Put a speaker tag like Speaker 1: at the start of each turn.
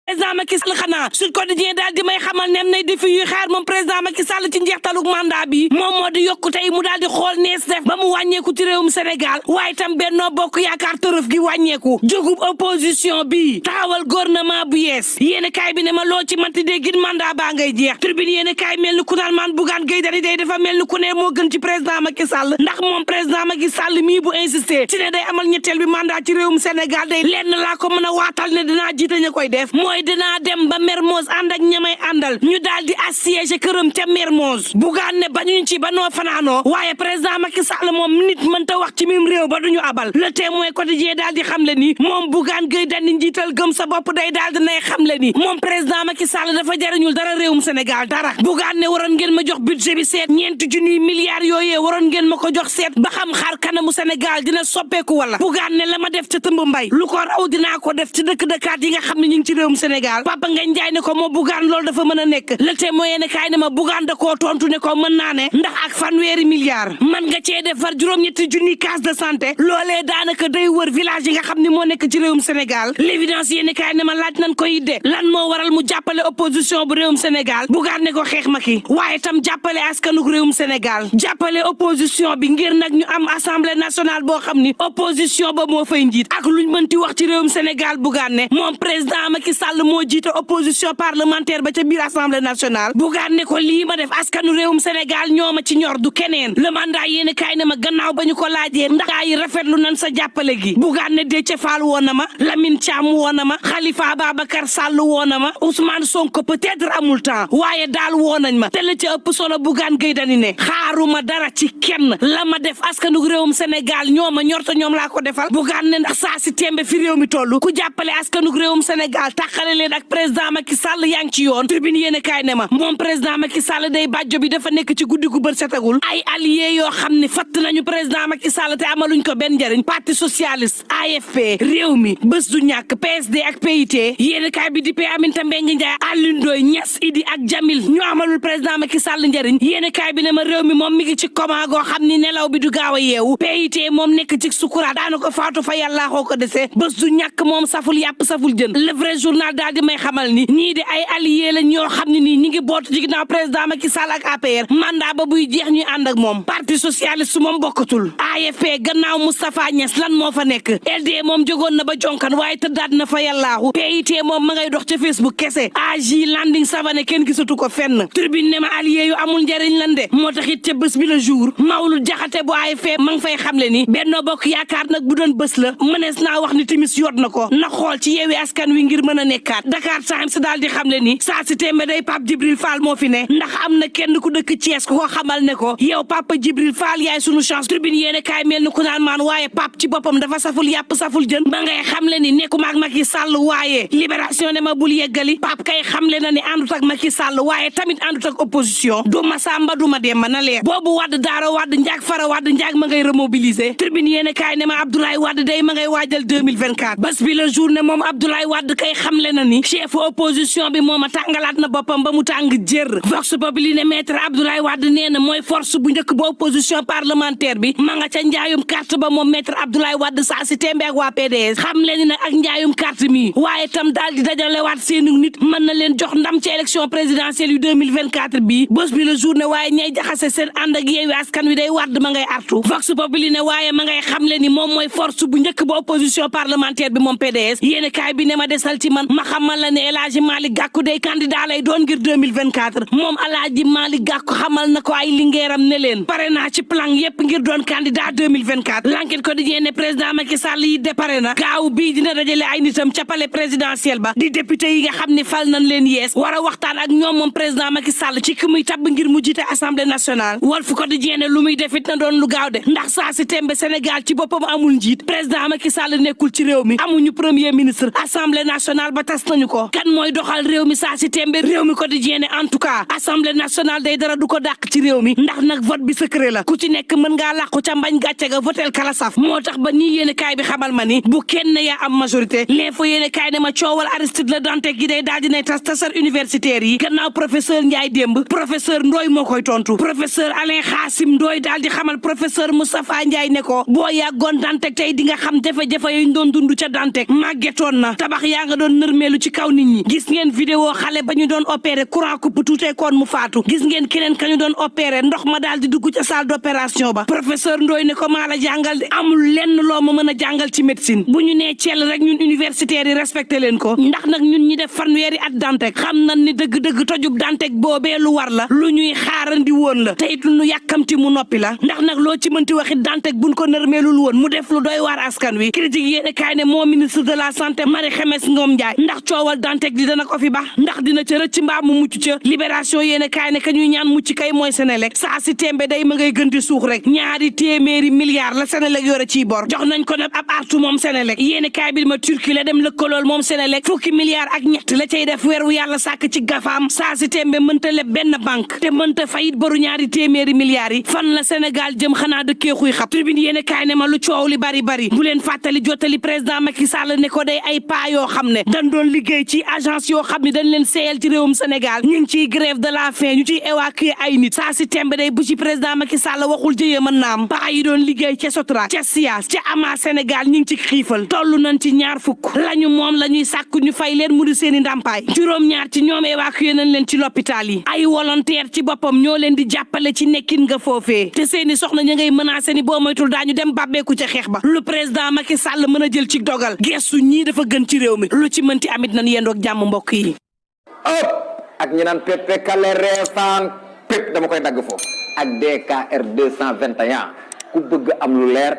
Speaker 1: président Macky Sall xanaa Sud Quotidien daal di may xamal ne am nay défi yuy xaar moom président Macky Sall ci njeextaluk mandat bi moom moo di yokku tey mu daal di xool nees def ba mu wàññeeku ci réewum Sénégal waaye tam Benno Bokk Yaakaar tërëf gi wàññeeku jógub opposition bi taxawal gouvernement bu yees yéen kaay bi ne ma loo ci manti dee gin mandat baa ngay jeex tribune yéen kaay mel ni ku naan maan Bougane Gueye Dany day dafa mel ni ku ne moo gën ci président Macky Sall ndax moom président Macky Sall mii bu insisté ci ne day amal ñetteel bi mandat ci réewum Sénégal day lenn laa ko mën a waatal ne dinaa jiite ña koy def mooy dinaa dem ba Mermoz ànd ak ñamay àndal ñu daal di assiégé këram ca Mermoz Bougane ne bañuñ ci ba noo fanaanoo waaye président Macky Sall moom nit mënta wax ci mim réew ba duñu abal le Témoin quotidien daal di xam le ni moom Bougane Gueye Dany njiital gëm sa bopp day daal di nay xam le ni moom président Macky Sall dafa jariñul dara réewum Sénégal dara Bougane ne waroon ngeen ma jox budget bi seet ñeenti junniy milliards yooyee waroon ngeen ma ko jox seet ba xam xaar kanamu Sénégal dina soppeeku wala Bougane ne la ma def ca tëmb mbay lu ko raw dinaa ko def ci dëkk-dëkkaat yi nga xam ne ñu ngi ci réewum Sénégal Papa Ngagne Ndiaye ne ko moo Bougane loolu dafa mën a nekk le Témoin ne kaay ne ma Bougane da koo tontu ne ko mën naa ne ndax ak fanweeri milliards man nga cee defar juróom-ñetti junniy case de santé loolee daanaka day wër village yi nga xam ne moo nekk ci réewum Sénégal l'évidence yéen kaay ne ma laaj nañ ko yidde lan moo waral mu jàppale opposition bu réewum Sénégal Bougane ne ko xeex Macky waaye tam jàppale askanuk réewum Sénégal jàppale opposition bi ngir nag ñu am assemblée nationale boo xam ni opposition ba moo fay njiit ak luñ mënti wax ci réewum Sénégal Bougane ne moom président Macky Sall moo jiite opposition parlementaire ba ca biir assemblée nationale Bougane ne ko lii ma def askanu réewum Sénégal ñooma ci ñor du keneen le mandat yéen kaay ne ma gannaaw ba ñu ko laajee ndax yi rafetlu nan sa jàppale gi Bougane ne Déthié Fall woon na ma Lamine Thiam woon na ma Khalifa Ababacar Sall woon na ma Ousmane Sonko peut-être amul temps waaye daal woon nañ ma te la ci ëpp solo Bougane Gueye Dany ne xaaruma dara ci kenn la ma def askanu réewum Sénégal ñooma ñorta ñoom laa ko defal Bougane ne ndax saa si tembe fi réew mi toll ku jàppale askanu réewum Sénégal taxale leen ak président Macky Sall yaa ngi ci yoon tribune yéen kaay ne ma moom président Macky Sall day bàjjo bi dafa nekk ci guddi gu bër setagul ay alliés yoo xam ne fatt nañu président Macky Sall te amaluñ ko benn njëriñ parti socialiste AFP réew mi bés du ñàkk PSD ak PIT yéen kaay bi di pe Aminata Mbengue Ndiaye Alioune Ndoye Niass Idi ak Jamil ñu amalul président Macky Sall njëriñ yéen kaay bi ne ma réew mi moom mi ngi ci coma goo xam ni nelaw bi du gaaw a yeewu PIT moom nekk ci sukuraat daana ko faatu fa yàllaa xoo ko dese bés du ñàkk moom saful yàpp saful jën le vrai journal daal di may xamal ni ñii di ay alliés la ñoo xam ne nii ñi ngi bootu ci ginnaaw président Macky Sall ak APR mandat ba buy jeex ñuy ànd ak moom parti socialiste moom bokkatul AFP gannaaw Moustapha Niass lan moo fa nekk LD moom jógoon na ba jonkan waaye tëddaat na fa yàllaaxu PIT moom ma ngay dox ca Facebook kese AJ Landing Savané kenn gisatu ko fenn tribune ne ma alliés yu amul njariñ lan de moo tax it ca bés bi le jour Mawlud Jaxate bu AFP ma ngi fay xamle ni Benno Bokk Yaakaar nag bu doon bés la mënees naa wax ni timis yot na ko na xool ci Yewwi Askan Wi ngir mën a nekkaat Dakar Times daal di xamle ni saa si tembe day Pape Djibril Fall moo fi ne ndax am na kenn ku dëkk Thiès ku ko xamal ne ko yow Papa Djibril Fall yaay sunu chance tribune yéene kaay mel ni ku naan maan waaye Pape ci boppam dafa saful yàpp saful jën ba ngay xamle ni nekkuma ak Macky Sall waaye libération ne ma bul yeggali Pape kay xamle na ni àndut ak Macky Sall waaye tamit àndut ak opposition du ma Samba du ma Demba na leer boobu Wade Daara Wade Njaag Fara Wade Njaag ma ngay remobiliser tribune yéene kaay ne ma Abdoulaye Wade day ma ngay waajal 2024 bés bi la journée moom Abdoulaye Wade kay xamle na ni chef opposition bi moom a tàngalaat na boppam ba mu tàng jër Vox Populi ne maître Abdoulaye Wade nee na mooy force bu njëkk ba opposition parlementaire bi ma nga ca njaayum carte ba moom maître Abdoulaye Wade saa si tembe ak waa PDS xam leen ni nag ak njaayum carte mi waaye tam daal di dajalewaat seenu nit mën na leen jox ndam ci élection présidentielle yu 2024 bii bés bi la journée waaye ñay jaxase seen ànd ak Yewwi Askan Wi day Wade ma ngay artu Vox Populi ne waaye ma ngay xam leen ni moom mooy force bu njëkk ba opposition parlementaire bi moom PDS yéeni kaay bi ne ma desal ci man ma xamal la ne El Hadji Malick Gakou day candidat lay doon ngir 2024 moom El Hadji Malick Gakou xamal na ko ay lingeeram ne leen pare naa ci plan yépp ngir doon candidat 2024 l'enquête quotidien ne président Macky Sall yi dépare na gaaw bii dina dajale ay nitam ca palais présidentiel ba di député yi nga xam ne fal nañ leen yees war a waxtaan ak ñoom moom président Macky Sall ci ki muy tabb ngir mu jiite assemblée nationale Walf Quotidien ne lu muy defit na doon lu gaaw de ndax saa si tembe Sénégal ci boppam amul njiit président Macky Sall nekkul ci réew mi amuñu premier ministre assemblée nationale ba tas nañu ko kan mooy doxal réew mi saa si tembe réew mi Quotidien ne en tout cas assemblée nationale day dara du ko dàq ci réew mi ndax nag vote bi secret la ku ci nekk mën ngaa làqu ca mbañ gàcce ga votel kala saf moo tax ba nii yéene kaay bi xamal ma ni bu kenn yaa am majorité l'info yéene kaay ne ma coowal Aristide Le Dantec gi day daal dinay tasar universitaire yi gannaaw professeur Ndiaye démb professeur Ndoye moo koy tontu professeur Alain Khassim Ndoye daal di xamal professeur Moustapha Ndiaye ne ko boo yàggoon Dantec tey di nga xam jafe-jafe yi ñu doon dund ca Dantec màggetoon na tabax yaa nga doon nërmeelu ci kaw nit ñi gis ngeen vidéo xale ba ñu doon opéré courant coupe tuutee koon mu faatu gis ngeen keneen ka ñu doon opéré ndox ma daal di dugg ca salle d'opération ba professeur Ndoye ne ko maa la jàngal de amul lenn loo ma mën a jàngal ci médecine bu ñu nee cell rek ñun universitaires yi respecté leen ko ndax nag ñun ñi def fanweeri at Dantec xam nañ ni dëgg-dëgg tojub Dantec boobee lu war la lu ñuy xaarandi woon la te it lu ñu yàkkamti mu noppi la ndax nag loo ci mënti waxit Dantec buñ ko nërmeelul woon mu def lu doy waar askan wi critique yéene kaay ne moo ministre de la santé Marie Khemesse Ngom Ndiaye ndax coowal Dantec di dana ko fi ba ndax dina ca rëcc mbaa mu mucc ca libération yéene kaay ne ka ñuy ñaan mucc kay mooy Senelec saa si tembe day ma ngay gën di suux rek ñaari téeméeri milliards la Senelec yore ciy bor jox nañ ko nag ab artu moom Senelec yéene kaay bi ma Turquie la dem lëkkalool moom Senelec fukki milliards ak ñett la cay def weer wu yàlla sàkk ci gafaam saa si tembe mënta leb benn banque te mënta fayit boru ñaari téeméeri milliards yi fan la Sénégal jëm xanaa dëkkee xuy xab tribune yéene kaay ne ma lu coow li bari bu leen fàttali jottali président Macky Sall ne ko day ay paa yoo xam ne dañ doon liggéey ci agence yoo xam ne dañ leen seeyal ci réewum Sénégal ñu ngi ciy grève de la faim ñu ciy évacuer ay nit saa si tembe day bu ci président Macky Sall waxul jëyee mën naam paa yi doon liggéey ca Sotra ca SIAS ca ama Sénégal ñu ngi ci xiifal toll nañ ci ñaar fukk lañu moom la ñuy sàkku ñu fay leen mu di seeni ndàmpaay juróom-ñaar ci ñoom évacuer nañ leen ci l'hôpital yi ay volontaire ci boppam ñoo leen di jàppale ci nekkin nga foofee te seeni soxna ña ngay menacé ni boo moytul daañu dem bàbbeeku ca xeex ba lu président Macky Sall mën a jël ci dogal gestu ñii dafa gën ci réew mi lu ci mënti amit nañ yendoog jàmm mbokk yi
Speaker 2: ak ñi naan pépp kale reefaan pépp dama koy dagg foofu ak DKR 221 ku bëgg am lu leer